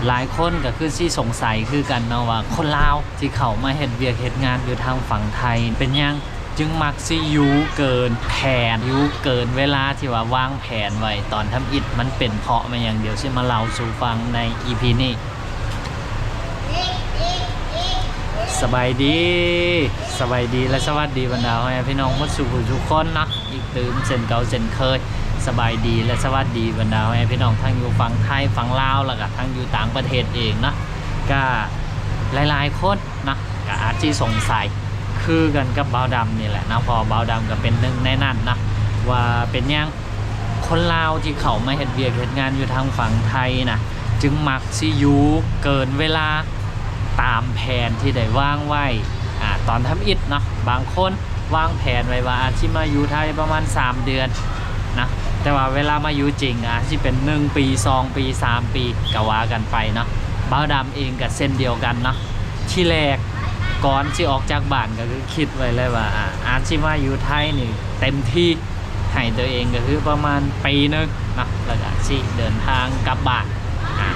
ຫຼາຍຄົນກໍຄືຊິສົງໄສຄືກັນເນາະວ່າ ຄົນລາວທີ່ເຂົ້າມາເຮັດວຽກເຮັດງານຢູ່ທາງຝັ່ງໄທ ເປັນຫຍັງຈຶ່ງມັກຊິຢູ່ເກີນແຜນ ຢູ່ເກີນເວລາທີ່ວ່າວາງແຜນໄວ້ຕອນທຳອິດ ມັນເປັນເພາະແມ່ນຫຍັງ? ດຽວຊິມາເລົ່າສູ່ຟັງໃນອີພີນີ້. ສະບາຍດີ ສະບາຍດີ ແລະ ສະຫວັດດີບັນດາພໍ່ແມ່ພີ່ນ້ອງໝົດສູ່ຜູ້ສູ່ຄົນເນາະ ອີກຕື່ມເຊັ່ນເກົ່າເຊັ່ນເຄີຍ. ສະບາຍດີ ແລະ ສະຫວັດດີບັນດາພໍ່ແມ່ພີ່ນ້ອງທັງຢູ່ຝັ່ງໄທ ຝັ່ງລາວ ແລ້ວກະທັງຢູ່ຕ່າງປະເທດເອງເນາະ. ກະຫຼາຍໆຄົນເນາະ ກະອາດຊິສົງໄສຄືກັນກັບບ່າວດຳນີ້ແຫຼະເນາະ ເພາະວ່າບ່າວດຳກະເປັນໜຶ່ງໃນນັ້ນເນາະ ວ່າເປັນຫຍັງ ຄົນລາວທີ່ເຂົ້າມາເຮັດວຽກເຮັດງານຢູ່ທາງຝັ່ງໄທນະ ຈຶ່ງມັກຊິຢູ່ເກີນເວລາຕາມແຜນທີ່ໄດ້ວາງໄວ້ ອາ ຕອນທຳອິດເນາະ. ບາງຄົນວາງແຜນໄວ້ວ່າອາດຊິມາຢູ່ໄທປະມານສາມເດືອນນະ ແຕ່ວ່າເວລາມາຢູ່ຈິງອາດຊິເປັນໜຶ່ງປີ ສອງປີ ສາມປີ ກະວ່າກັນໄປເນາະ. ບ່າວດຳເອງກະເຊັ່ນດຽວກັນເນາະ ທີແລກກ່ອນຊິອອກຈາກບ້ານກະຄືຄິດໄວ້ເລີຍວ່າ ອາ ອາດຊິມາຢູ່ໄທນີ້ເຕັມທີ່ ໃຫ້ຕົວເອງກະຄືປະມານປີໜຶ່ງເນາະ ແລ້ວກະຊິເດີນທາງກັບບ້ານ ອາ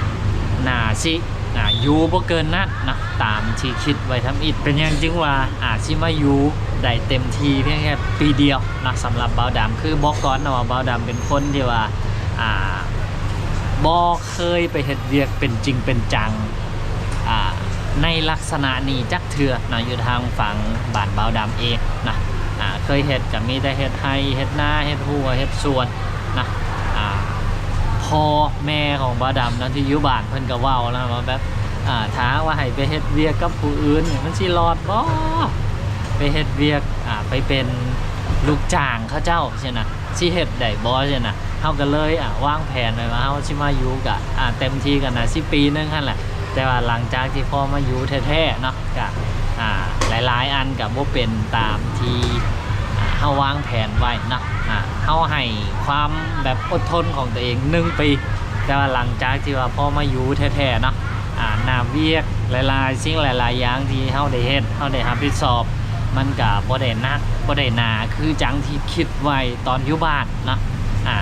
ໜ້າຊິ ອາ ຢູ່ບໍ່ເກີນນັ້ນເນາະ ຕາມທີ່ຄິດໄວ້ທຳອິດ. ເປັນຫຍັງຈຶ່ງວ່າອາດຊິມາຢູ່ໄດ້ເຕັມທີ່ພຽງແຄ່ປີດຽວເນາະ? ສຳລັບບ່າວດຳ ຄືບອກກ່ອນເນາະວ່າບ່າວດຳເປັນຄົນທີ່ວ່າ ອາ ບໍ່ເຄີຍໄປເຮັດວຽກເປັນຈິງເປັນຈັງ ອາ ໃນລັກສະນະນີ້ຈັກເທື່ອເນາະ ຢູ່ທາງຝັ່ງບ້ານບ່າວດຳເອງເນາະ. ອາ ເຄີຍເຮັດກະມີແຕ່ເຮັດໄຮ່ ເຮັດນາ ເຮັດຮົ້ວ ເຮັດສວນເນາະ. ອາ ພໍ່ແມ່ຂອງບ່າວດຳເນາະ ທີ່ຢູ່ບ້ານເພິ່ນກະເວົ້ານະ ວ່າແບບ ອາ ຖ້າຫາກວ່າໃຫ້ໄປເຮັດວຽກກັບຜູ້ອື່ນນີ້ ມັນຊິລອດບໍ່? ໄປເຮັດວຽກ ອາ ໄປເປັນລູກຈ້າງເຂົາເຈົ້າຊີ້ນະ ຊິເຮັດໄດ້ບໍ່ຊີ້ນະ? ເຮົາກະເລີຍ ອາ ວາງແຜນໄວ້ວ່າເຮົາຊິມາຢູ່ກະ ອາ ເຕັມທີ່ກະໜ້າຊິປີໜຶ່ງຫັ້ນແຫຼະ. ແຕ່ວ່າຫຼັງຈາກທີ່ພໍມາຢູ່ແທ້ໆເນາະ ກະ ອາ ຫຼາຍໆອັນກະບໍ່ເປັນຕາມທີ່ ອາ ເຮົາວາງແຜນໄວ້ເນາະ. ອາ ເຮົາໃຫ້ຄວາມແບບອົດທົນຂອງຕົວເອງໜຶ່ງປີ ແຕ່ວ່າຫຼັງຈາກທີ່ວ່າພໍມາຢູ່ແທ້ໆເນາະ ອາ ໜ້າວຽກຫຼາຍໆສິ່ງຫຼາຍໆຢ່າງທີ່ເຮົາໄດ້ເຮັດ ເຮົາໄດ້ຮັບຜິດຊອບ ມັນກະບໍ່ໄດ້ໜັກ ບໍ່ໄດ້ໜາຄືຈັ່ງທີ່ຄິດໄວ້ຕອນຢູ່ບ້ານເນາະ. ອາ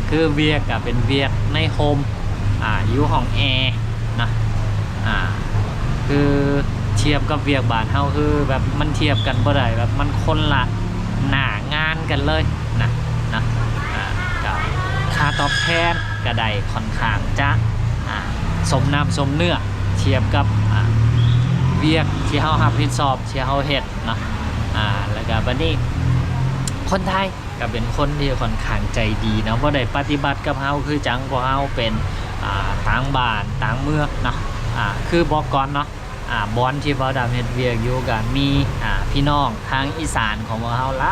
ຄືວຽກກະເປັນວຽກໃນຮົ່ມ ອາ ຢູ່ຫ້ອງແອເນາະ. ອາ ຄືທຽບກັບວຽກບ້ານເຮົາ ຄືແບບມັນທຽບກັນບໍ່ໄດ້ ແບບມັນຄົນລະໜ້າງານກັນເລີຍນະ ເນາະ. ອາ ກະຄ່າຕອບແທນກະໄດ້ຄ່ອນຂ້າງຈະ ອາ ສົມນ້ຳສົມເນື້ອ ທຽບກັບ ອາ ວຽກທີ່ເຮົາຮັບຜິດຊອບ ທີ່ເຮົາເຮັດເນາະ. ອາ ແລ້ວກະບາດນີ້ຄົນໄທ ກະເປັນຄົນທີ່ຂ້ອນຂ້າງໃຈດີເນາະ ບໍ່ໄດ້ປະຕິບັດກັບເຮົາຄືຈັ່ງພວກເຮົາເປັນ ອາ ຕ່າງບ້ານຕ່າງເມືອງເນາະ. ອາ ຄືບອກກ່ອນເນາະ ອາ ບ່ອນທີ່ບ່າວດຳເຮັດວຽກຢູ່ກະມີ ອາ ພີ່ນ້ອງທາງອີສານຂອງພວກເຮົາຫຼ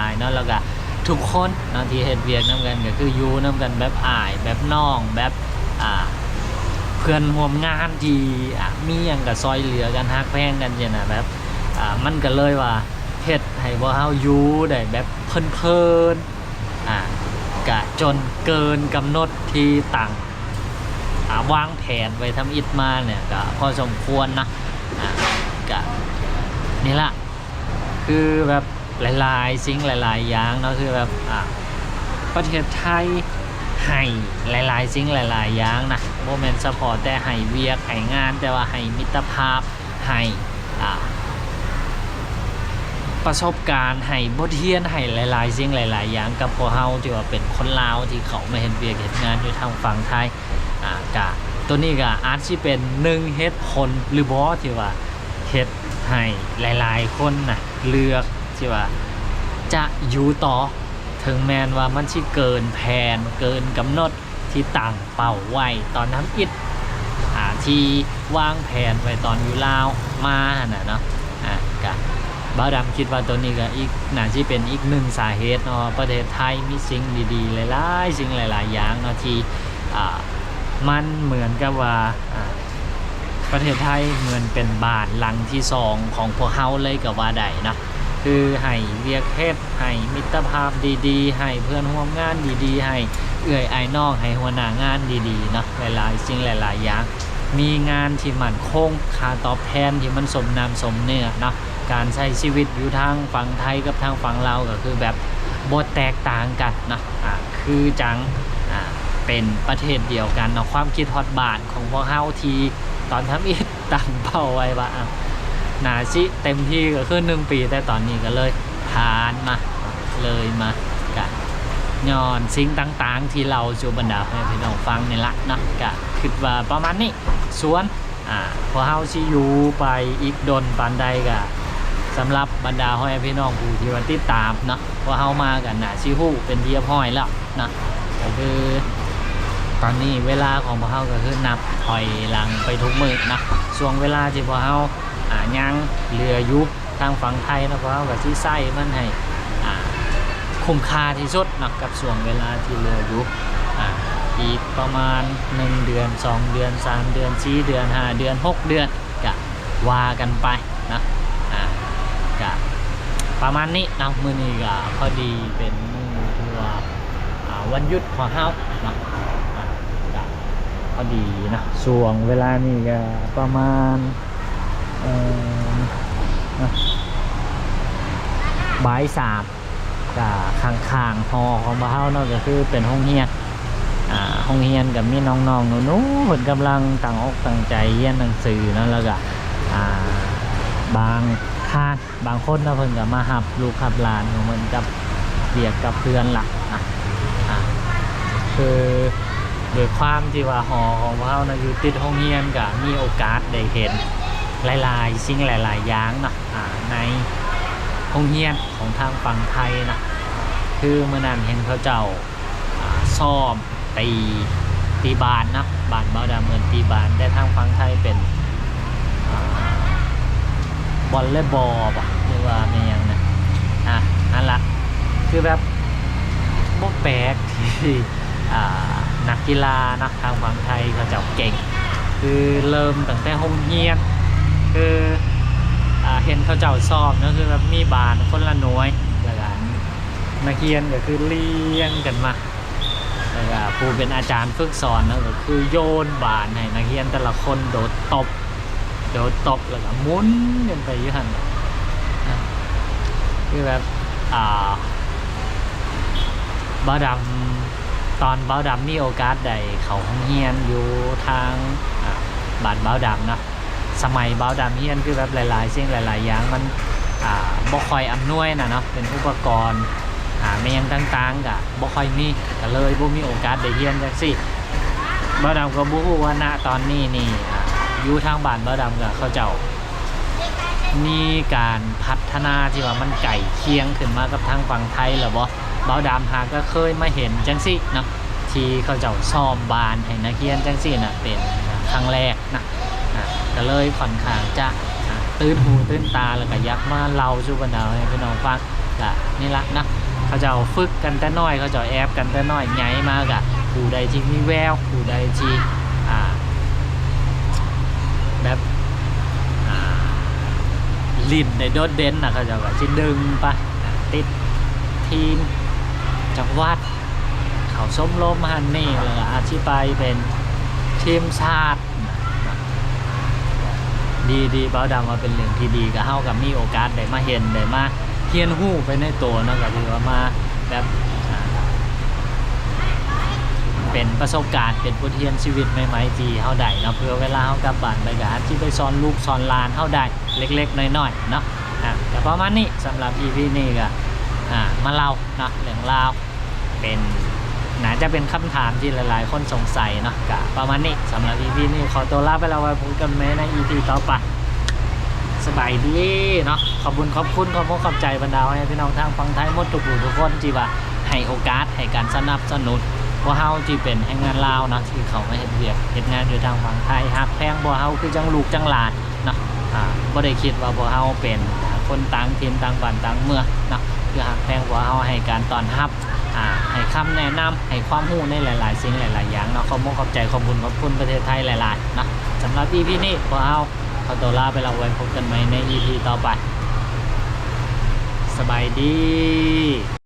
າຍໆເນາະ ແລ້ວກະທຸກຄົນເນາະທີ່ເຮັດວຽກນຳກັນ ກະຄືຢູ່ນຳກັນແບບອ້າຍແບບນ້ອງ ແບບ ອາ ເພື່ອນຮ່ວມງານທີ່ ອາ ມີຫຍັງກະຊ່ອຍເຫຼືອກັນ ຮັກແພງກັນຊີ້ນະ. ແບບ ອາ ມັນກະເລີຍວ່າເຮັດໃຫ້ພວກເຮົາຢູ່ໄດ້ແບບເພີນໆ ອາ ກະຈົນເກີນກຳນົດທີ່ຕັ້ງ ອາ ວາງແຜນໄວ້ທຳອິດມານີ້ກະພໍສົມຄວນເນາະ. ອາ ກະນີ້ລະ ຄືແບບຫຼາຍໆສິ່ງຫຼາຍໆຢ່າງເນາະ ຄືແບບ ອາ ປະເທດໄທໃຫ້ຫຼາຍໆສິ່ງຫຼາຍໆຢ່າງນະ ບໍ່ແມ່ນສະເພາະແຕ່ໃຫ້ວຽກໃຫ້ງານ ແຕ່ວ່າໃຫ້ມິດຕະພາບ ໃຫ້ ອາ ປະສົບການ ໃຫ້ບົດຮຽນ ໃຫ້ຫຼາຍໆສິ່ງຫຼາຍໆຢ່າງກັບພວກເຮົາທີ່ວ່າເປັນຄົນລາວທີ່ເຂົ້າມາເຮັດວຽກເຮັດງານຢູ່ທາງຝັ່ງໄທ. ອາ ກະໂຕນີ້ກະອາດຊິເປັນໜຶ່ງເຫດຜົນຫຼືບໍ່ ທີ່ວ່າເຮັດໃຫ້ຫຼາຍໆຄົນນະເລືອກທີ່ວ່າຈະຢູ່ຕໍ່ ເຖິງແມ່ນວ່າມັນຊິເກີນແຜນ ເກີນກຳນົດ ທີ່ຕັ້ງເປົ້າໄວ້ຕອນທຳອິດ ອາ ທີ່ວາງແຜນໄວ້ຕອນຢູ່ລາວມາຫັ້ນນະເນາະ. ອາ ກະບ່າວດຳຄິດວ່າໂຕນີ້ກະອີກ ໜ້າຊິເປັນອີກໜຶ່ງສາເຫດເນາະ ປະເທດໄທມີສິ່ງດີໆຫຼາຍໆ ສິ່ງຫຼາຍໆຢ່າງເນາະ ທີ່ ອາ ມັນເໝືອນກັບວ່າ ອາ ປະເທດໄທເໝືອນເປັນບ້ານຫຼັງທີສອງຂອງພວກເຮົາເລີຍກະວ່າໄດ້ເນາະ. ຄືໃຫ້ວຽກເຮັດ ໃຫ້ມິດຕະພາບດີໆ ໃຫ້ເພື່ອນຮ່ວມງານດີໆ ໃຫ້ເອື້ອຍອ້າຍນ້ອງ ໃຫ້ຫົວໜ້າງານດີໆເນາະ ຫຼາຍໆສິ່ງຫຼາຍໆຢ່າງ ມີງານທີ່ໝັ້ນຄົງ ຄ່າຕອບແທນທີ່ມັນສົມນ້ຳສົມເນື້ອເນາະ. ການໃຊ້ຊີວິດຢູ່ທາງຝັ່ງໄທກັບທາງຝັ່ງລາວກະຄືແບບບໍ່ແຕກຕ່າງກັນເນາະ. ອາ ຄືຈັ່ງ ອາ ເປັນປະເທດດຽວກັນເນາະ. ຄວາມຄິດຮອດບ້ານຂອງພວກເຮົາທີ່ຕອນທຳອິດຕັ້ງເປົ້າໄວ້ວ່າ ອາ ໜ້າຊິເຕັມທີ່ກໍຄືໜຶ່ງປີ, ແຕ່ຕອນນີ້ກໍເລີຍຜ່ານມາ ເລີຍມາ ກະຍ້ອນສິ່ງຕ່າງໆທີ່ເລົ່າສູ່ບັນດາພໍ່ແມ່ພີ່ນ້ອງຟັງນີ້ລະເນາະ, ກະຄິດວ່າປະມານນີ້. ສ່ວນ ອາ ພວກເຮົາຊິຢູ່ໄປອີກດົນປານໃດ ກະສຳລັບບັນດາພໍ່ແມ່ພີ່ນ້ອງຜູ້ທີ່ວ່າຕິດຕາມເນາະ, ພວກເຮົາມາກັນໜ້າຊິຮູ້ເປັນທີ່ຮຽບຮ້ອຍແລ້ວເນາະ. ກໍຄືຕອນນີ້ເວລາຂອງພວກເຮົາກໍຄືນັບຖອຍຫຼັງໄປທຸກມື້ເນາະ. ຊ່ວງເວລາທີ່ພວກເຮົາ ອາ ຍັງເຫຼືອຢູ່ທາງຝັ່ງໄທເນາະ, ພວກເຮົາກໍຊິໃຊ້ມັນໃຫ້ ອາ ຄຸ້ມຄ່າທີ່ສຸດເນາະ ກັບຊ່ວງເວລາທີ່ເຫຼືອຢູ່. ອາ ອີກປະມານໜຶ່ງເດືອນ ສອງເດືອນ ສາມເດືອນ ສີ່ເດືອນ ຫ້າເດືອນ ຫົກເດືອນ ກະວ່າກັນໄປເນາະ. ອາ ກະປະມານນີ້ເນາະ. ມື້ນີ້ກະພໍດີເປັນມື້ທີ່ວ່າ ອາ ວັນຢຸດຂອງເຮົາເນາະ, ອາ ກະພໍດີເນາະ. ຊ່ວງເວລານີ້ກະປະມານ ເອີ ບ່າຍສາມ ກະຂ້າງໆຫໍຂອງພວກເຮົາເນາະ ກໍຄືເປັນໂຮງຮຽນ. ອາ ໂຮງຮຽນກໍມີນ້ອງໆໜູໆ ເພິ່ນກຳລັງຕັ້ງອົກຕັ້ງໃຈຮຽນໜັງສືເນາະ, ແລ້ວກໍ ອາ ບາງທ່ານ ບາງຄົນເນາະ ເພິ່ນກໍມາຮັບລູກຮັບຫຼານຂອງເພິ່ນກັບວຽກກັບເຮືອນລະນະ. ອາ ຄືດ້ວຍຄວາມທີ່ວ່າຫໍຂອງພວກເຮົານະ ຢູ່ຕິດໂຮງຮຽນ ກໍມີໂອກາດໄດ້ເຫັນຫຼາຍໆສິ່ງຫຼາຍໆຢ່າງເນາະ ອາ ໃນໂຮງຮຽນຂອງທາງຝັ່ງໄທນະ. ຄືມື້ນັ້ນເຫັນເຂົາເຈົ້າ ອາ ຊ້ອມ ຕີ ຕີບານເນາະ, ບ້ານບ່າວດຳເອີ້ນຕີບານ, ແຕ່ທາງຝັ່ງໄທເປັນ ອາ ວໍລເລບອລບໍ ຫຼືວ່າແມ່ນຫຍັງນະ. ອາ ນັ້ນລະ ຄືແບບບໍ່ແປກທີ່ ອາ ນັກກິລາເນາະ ທາງຝັ່ງໄທເຂົາເຈົ້າເກັ່ງ, ຄືເລີ່ມຕັ້ງແຕ່ໂຮງຮຽນ ຄື ອາ ເຫັນເຂົາເຈົ້າຊ້ອມເນາະ ຄືແບບມີບານຄົນລະໜ່ວຍ ແລ້ວກໍ ນັກຮຽນກໍຄືລຽງກັນມາ ແລ້ວກໍຜູ້ເປັນອາຈານຝຶກສອນເນາະ ກໍຄືໂຍນບານໃຫ້ນັກຮຽນແຕ່ລະຄົນໂດດຕົບ ໂດດຕົບ ແລ້ວກໍໝູນກັນໄປຢູ່ຫັ້ນ. ຄືແບບ ອ່າ ບ່າວດຳ ຕອນບ່າວດຳມີໂອກາດໄດ້ເຂົ້າໂຮງຮຽນຢູ່ທາງ ອ່າ ບ້ານບ່າວດຳເນາະ, ສະໄໝບ່າວດຳຮຽນ ຄືແບບຫຼາຍໆສິ່ງຫຼາຍໆຢ່າງມັນ ອ່າ ບໍ່ຄ່ອຍອຳນວຍນະເນາະ, ເປັນອຸປະກອນ ອ່າ ແມ່ນຫຍັງຕ່າງໆ ກະບໍ່ຄ່ອຍມີ ກະເລີຍບໍ່ມີໂອກາດໄດ້ຮຽນຈັ່ງຊີ້. ບ່າວດຳກໍບໍ່ຮູ້ວ່ານະຕອນນີ້ນີ້ ອ່າ ຢູ່ທາງບ້ານບ່າວດຳກະເຂົາເຈົ້າ ມີການພັດທະນາທີ່ວ່າມັນໃກ້ຄຽງຂຶ້ນມາກັບທາງຝັ່ງໄທແລ້ວບໍ່? ບ່າວດຳຫາກະເຄີຍມາເຫັນຈັ່ງຊີ້ເນາະ ທີ່ເຂົາເຈົ້າຊ້ອມບານໃຫ້ນັກຮຽນຈັ່ງຊີ້ນະ ເປັນຄັ້ງແລກນະ. ອ່າ ກະເລີຍຂ້ອນຂ້າງຈະ ອ່າ ຕື່ນຫູຕື່ນຕາ ແລ້ວກະຢາກມາເລົ່າສູ່ບັນດາໃຫ້ພີ່ນ້ອງຟັງ. ກະນີ້ລະນະ ເຂົາເຈົ້າຝຶກກັນແຕ່ນ້ອຍ ເຂົາເຈົ້າແອບກັນແຕ່ນ້ອຍ ໃຫຍ່ມາກະຜູ້ໃດທີ່ມີແວວ ຜູ້ໃດທີ່ ອ່າ ແບບ ອ່າ ຫຼິ້ນໄດ້ໂດດເດັ່ນນະ ເຂົາເຈົ້າກະຊິດຶງໄປ ອ່າ ຕິດທີມຈັງຫວັດ ເຂົ້າຊົມລົມຫັ້ນນີ້ ແລ້ວອາດຊິໄປເປັນທີມຊາດ. ດີໆ ບ່າວດຳວ່າເປັນເລື່ອງທີ່ດີ ກະເຮົາກະມີໂອກາດໄດ້ມາເຫັນ ໄດ້ມາຮຽນຮູ້ໄປໃນໂຕເນາະ ກະຖືວ່າມາແບບ ອ່າ ເປັນປະສົບການ ເປັນບົດຮຽນຊີວິດໃໝ່ໆທີ່ເຮົາໄດ້ເນາະ ເພື່ອເວລາເຮົາກັບບ້ານໄປ ກະອາດຊິໄປສອນລູກສອນຫຼານເຮົາໄດ້ເລັກໆນ້ອຍໆເນາະ. ອ່າ ກະປະມານນີ້ ສຳລັບອີພີນີ້ກະ ອ່າ ມາເລົ່າເນາະ ເລື່ອງລາວ ເປັນ ໜ້າຈະເປັນຄຳຖາມທີ່ຫຼາຍໆຄົນສົງໄສເນາະ. ກະປະມານນີ້ ສຳລັບອີພີນີ້ ຂໍຕົວລາໄປແລ້ວ ໄວ້ພົບກັນໃໝ່ໃນອີພີຕໍ່ໄປ. ສະບາຍດີເນາະ. ຂອບບຸນຂອບຄຸນ ຂອບອົກຂອບໃຈບັນດາພໍ່ແມ່ພີ່ນ້ອງທາງຝັ່ງໄທໝົດທຸກຜູ້ທຸກຄົນ ທີ່ວ່າໃຫ້ໂອກາດ ໃຫ້ການສະໜັບສະໜູນພວກເຮົາທີ່ເປັນແຮງງານລາວເນາະ ທີ່ເຂົ້າມາເຮັດວຽກເຮັດງານຢູ່ທາງຝັ່ງໄທ ຮັກແພງພວກເຮົາຄືຈັ່ງລູກຈັ່ງຫຼານເນາະ. ອ່າ ບໍ່ໄດ້ຄິດວ່າພວກເຮົາເປັນຄົນຕ່າງຖິ່ນຕ່າງບ້ານຕ່າງເມືອງເນາະ ຄືຮັກແພງພວກເຮົາ ໃຫ້ການຕ້ອນຮັບ ອ່າ ໃຫ້ຄຳແນະນຳ ໃຫ້ຄວາມຮູ້ໃນຫຼາຍໆສິ່ງຫຼາຍໆຢ່າງເນາະ. ຂອບອົກຂອບໃຈ ຂອບບຸນຂອບຄຸນປະເທດໄທຫຼາຍໆເນາະ. ສຳລັບອີພີນີ້ ພວກເຮົາຂໍຕົວລາໄປແລ້ວ ໄວ້ພົບກັນໃໝ່ໃນອີພີຕໍ່ໄປ. ສະບາຍດີ.